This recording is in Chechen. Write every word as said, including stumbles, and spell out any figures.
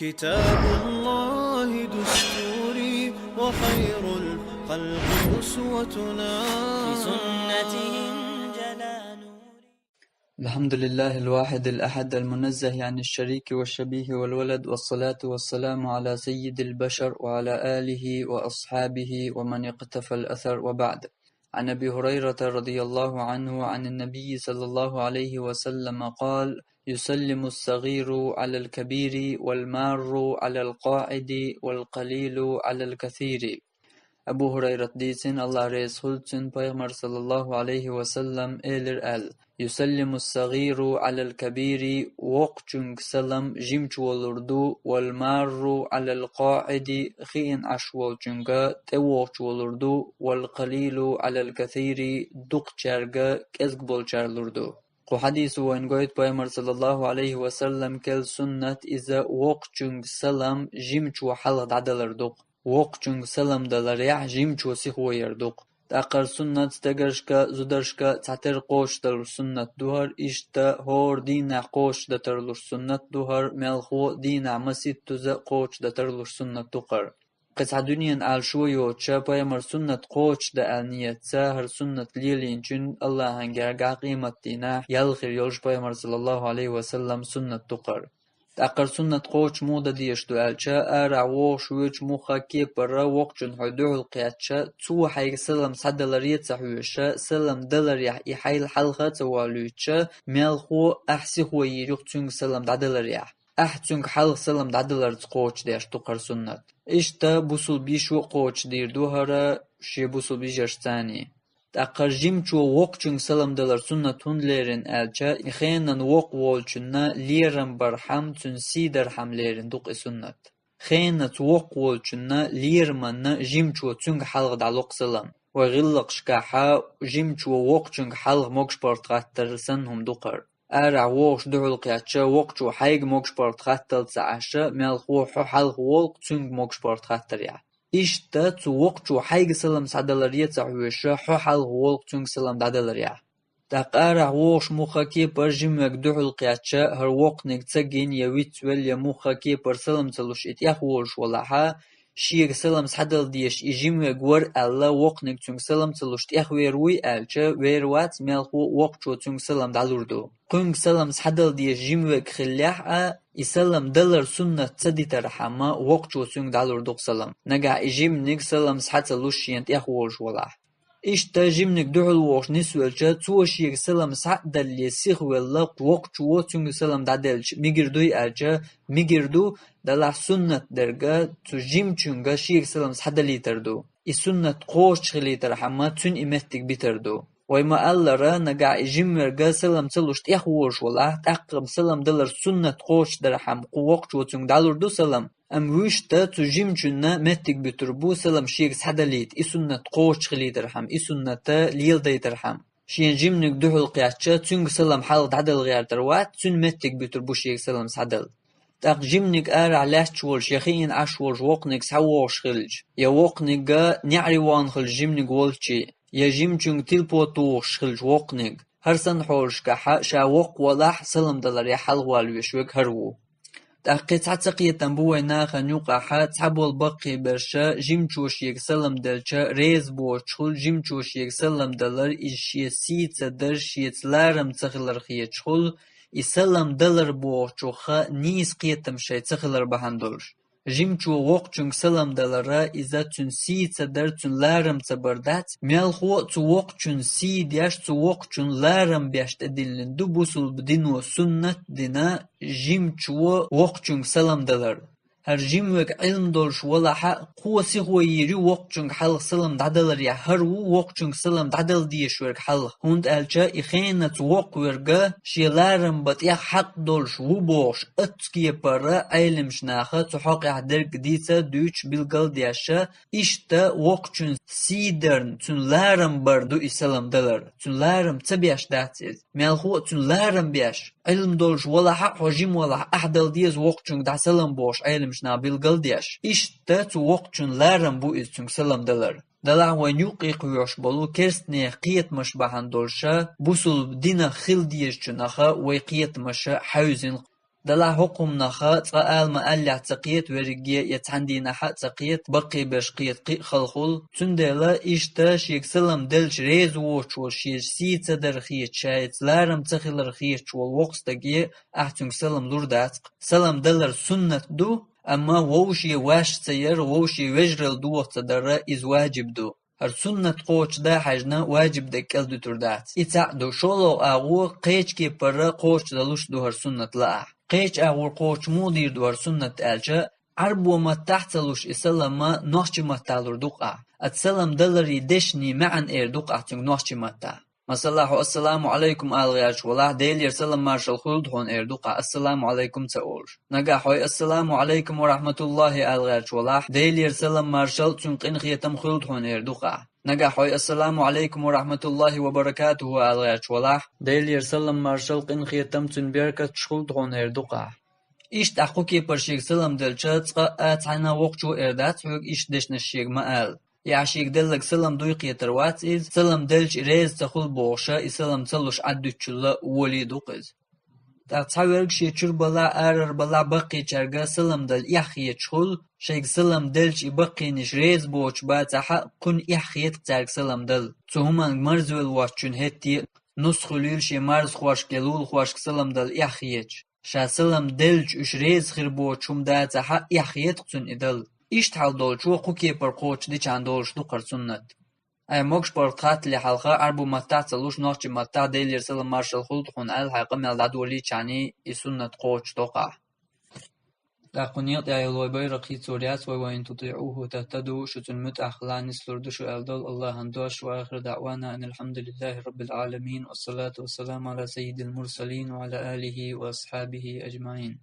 كتاب الله دستوري وخير الخلق أسوتنا. بسنته انجلى نوري. الحمد لله الواحد الأحد المنزه عن الشريك والشبيه والولد، والصلاة والسلام على سيد البشر وعلى آله وأصحابه ومن اقتفى الأثر، وبعد. عن أبي هريرة رضي الله عنه عن النبي صلى الله عليه وسلم قال: يسلم الصغير على الكبير، والمار على القاعد، والقليل على الكثير. Абу Хурайрат дийцина, Аллах реза хуьлда цунна, Пайхамар, саллаллаху алейхи ва саллам, элира аьлла: «يسلم الصغير على الكبير», воккхачуьнга салам жимачо лур ду, «والمار على القاعد», хиъна Ӏаш волчуьнга тӀевогӀучо лур ду, «والقليل على الكثير», дукхачаьрга, кӀезиг болчаьрга лур ду. Кху хьадисо вайна гойту Пайхамар, саллаллаху алейхи ва саллам, кхел суннат иза воккхачуьнга салам жимачо хьалха дӀадалар ду-кх. Воккхачуьнга салам даларехь жимачо сихо яр ду-кх. ТӀаккха суннат стегаршка, зударшка цхьатера кхочушдалар суннат ду хӀара, иштта хӀора дийнахь кхочушдан тарлуш суннат ду хӀара, мелхо а дийнахь масийттаза кхочушдан тарлуш суннат ду-кх хӀара. Кхин цхьа дуьненан Ӏалашо йоцуш, Пайхамар суннат кхочушдан аьлла ниятца хӀара суннат лелийначун Аллахьан гергахь къематдийнахь ял хир йолуш Пайхамар, саллаллаху алейхи ва саллам, суннат ду-кх хӀара. ТӀаккха суннат кхочуш муха дан дезаш ду аьлча, арахь вогӀуш воьдучу муха кепара воккхачунна хьо дуьхьал кхетча, цо хьайга салам схьадаларе а ца хьоьжуш, салам даларехь и хьайл хьалха а ца валуьйтуш, мелхо а ахь сихо йийр ю-кх цуьнга салам дӀадаларехь. Ахь цуьнга хьалха салам дӀадаларца кхочушдеш ду-кх хӀара суннат. Иштта бусулба йиша а кхочушдийр ду хӀара, шен бусулба йижаршцаний. ТӀаккха жимачо воккхачуьнга салам далар суннат хӀунда лерина аьлча, и хенан воккха волчунна лерам бархьама, цуьнан сий дархьама лерина ду-кх и суннат. Хенаца воккха волчунна лераманна жимачо цуьнга хьалха дӀало-кх салам. Вай гӀиллакхашкахь жимачо воккхачуьнга хьалха могуш-паргӀат хаттар санна хӀума ду-кх хӀара. Арахь вогӀуш дуьхьал кхетча, воккхачо хьайга могуш-паргӀат хатталц ца Ӏаш, мелхо хьо хьалха волу-кх цуьнга могуш-паргӀат хаттарехь. Иштта цу воккхачо хьайга салам схьадаларе а ца хьоьжуш, хьо хьалха волу-кх цуьнга салам дӀадаларехь. ТӀаккха арахь вогӀуш муха кепара жимавега дуьхьал кхетча, хӀара воккханиг ца гина я вицвелла, я муха кепара салам ца луш и тӀехволуш валахь, шега салам схьадала дезаш и жимавега вара аьлла, воккханиг цуьнга салам ца луш тӀехвер вуй аьлча, вер вац, мелхо а воккхачо цуьнга салам дӀалур ду. Кхуьнга салам схьадала дезаш жимавега хиллехь а, и салам далар суннат ца дитархьама, воккхачо цуьнга дӀалур ду-кх салам, нагахь и жиманиг салам схьа ца луш шена тӀехволуш валахь. Иштта жиманиг дуьхьал вогӀуш нисвелча, цо шега салам схьа а далале сихвелла, воккхачо цуьнга салам дӀаделча, мегар дуй аьлча, мегар ду, делахь суннат дерг цу жимачуьнга шега салам схьадалийтар ду. И суннат кхочуш хилийтархьама, цуьнан и меттиг битар ду. Вай ма-аллара, нагахь и жимаверга салам ца луш тӀехволуш валахь, тӀаккха-м салам далар суннат кхочушдархьама, кху воккхачо цуьнга дӀалур ду салам, амма вуьшта цу жимачунна меттиг буьтур бу салам шега схьадалийта, и суннат кхочуш хилийтархьама, и суннат леладайтархьама. Шена жиманиг дуьхьал кхетча, цуьнга салам хьалха дӀадала гӀертар вац, цуьнан меттиг буьтур бу шега салам схьадала. ТӀаккха жиманиг арахь лаьтташ волуш я хиъна Ӏаш волуш воккханиг схьавогӀуш хилча, я воккханиг неӀаре вахана хилча жиманиг волчу, я жимачуьнга тилпо тухуш хилча воккханиг, хӀара санна хьолашкахь ша воккха валахь, салам даларехь хьалхавала веш верг хӀара ву. ТӀаккха кхин цхьа цакхетам бу вайн нахана юкъахь, цхьаболу баккхийберш жимачо шега салам делча, реза боцуш хуьлу, жимачо шега салам далар иза шен сий ца дар, шеца ларам ца хилар хеташ хуьлу, и салам далар бохучух нийса кхетам шайн ца хилар бахьана долуш. Жимачо воккхачуьнга салам далар иза цуьнан сий ца дар, цуьнан ларам ца бар дац, мелхо а цу воккхачун сий деш, цу воккхачун ларам беш тӀедиллина ду бусулба дино суннат а дина жимачо воккхачуьнга салам далар. ХӀара жимавега Ӏилма долуш валахь а, кхо сихо йийр ю воккхачуьнга хьалха салам дӀадаларехь хӀара ву воккхачуьнга салам дӀадала дезаш верг хьалха, хӀунда аьлча и хенаца воккхаверг шен ларам бан тӀех хьакъ долуш ву бохуш, оццу кепара Ӏеламчу наха цу хьокъехь дерг дийца а, дуьйцуш а, билгал а деш а, иштта воккхачун сий дарна, цуьнан ларам бар ду и салам далар, цуьнан ларам ца беш дац иза. Мелхо а цуьнан ларам беш, Ӏилма долуш валахь а, хьо жима валахь, ахь дала деза воккхачуьнга дӀа салам бохуш Ӏеламчу наха билгал а деш. Иштта цу воккхачун ларам бу иза цуьнга салам далар. Делахь вайна юккъе кхоьхьуш болу керстанех кхетамаш бахьана долуш, бусулба динах хила дезачунах вай кхетамаш хьаьвзина. Далахь хӀокхумнаха цкъа ала ма аллехь ца кхета верриге, я цхьана дийнахьа а ца кхета, баккхий берш кхета кхин а халхул. Цундела иштта шега салам делча реза воцуш волу, шен сий ца дар хеташ, шайца ларам ца хилар хеташ волу воккха стаге ахь цуьнга салам лур дац-кх. Салам далар суннат ду, амма вовше ваьш ца яр, вовше вежаралла доха ца дара иза ваджиб ду. ХӀара суннат кхочушдан хьаьжна ваджиб дерг кӀел дуьтур дац. И цхьаъ ду, шолгӀа агӀо кхечу кепара кхочушдалуш ду хӀара суннат лаахь. Кхечу агӀор кхочуш муха дийр ду хӀара суннат аьлча, Ӏарбо маттахь а ца луш и салам нохчийн маттахь лур ду-кх ахь. Аса салам даларан дешнийн маьӀна эр ду-кх ахь цуьнга нохчийн маттахь. Масала, хьо «Ассаламу Ӏалайкум» ала гӀерташ валахь, Делера салам маршалла хуьлда хьуна эр ду-кх ахь, «Ассаламу Ӏалайкум» ца олуш. Нагахь хьо «Ассаламу Ӏалайкум ва рахьматуллахӀи» ала гӀерташ валахь, Делера салам маршалла, цуьнан къинхетам хуьлда хьуна эр ду-кх ахь. Нагахь хьо «Ассаламу Ӏалайкум ва рахьматуллахӀи ва баракатухӀу» ала гӀерташ валахь, Делера салам маршалла, къинхетам, цуьнан беркаташ хуьлда хьуна эр ду-кх ахь. Иштта ахь кху кепара шега салам делча, цкъа а цхьана воккхачо эр дац хьоьга иштта дешнаш шега ма ала. Я ахь шега делларг салам дуй кхетар вац иза, салам делча и реза ца хуьлу бохуш, и салам ца луш Ӏаддуьтучул а волий ду-кх иза. ТӀаккха цхьаверг шен чуьра балахь, арара балахь баккхийчаьрга салам дала эхь хеташ хуьлу, шайга салам делча и баккхийнаш реза боцуш бацахь а, кхунна эхь хета-кх цаьрга салам дала. Цу хӀуманга марзвелла воцчунна хӀетте а, нус хуьлийла шен марзхошка я лулахошка салам дала эхь хеташ. Ша салам делча уьш реза хир боцуш хӀума дацахь а, эхь хета-кх цунна и дала. Иштта хьал долчо кху кепара кхочушдичхьана долуш ду-кх хӀара суннат. Ай, могуш-паргӀат хаттале хьалха, Ӏарбо маттахь а ца луш, нохчийн маттахь «Делера салам маршалла хуьлда хьуна» аьлла, хьайн къамел дӀадолийчхьана, и суннат кхочушдо-кх ахь. ТӀаккха кху некъа тӀехь йолу вай байракх хийцалур яц вай: «Ва ин тутиӀуху тахӀтаду», шу цунна муьтӀахь хилахь нислур ду шу аьлла долу АллахӀан дош. Ва ахиру даӀвана анил хьамдулиллахӀи раббил Ӏаламин, вассалату вассаламу Ӏала саййидил мурсалин ва Ӏала алихӀи ва асхьабихӀи ажмаӀин.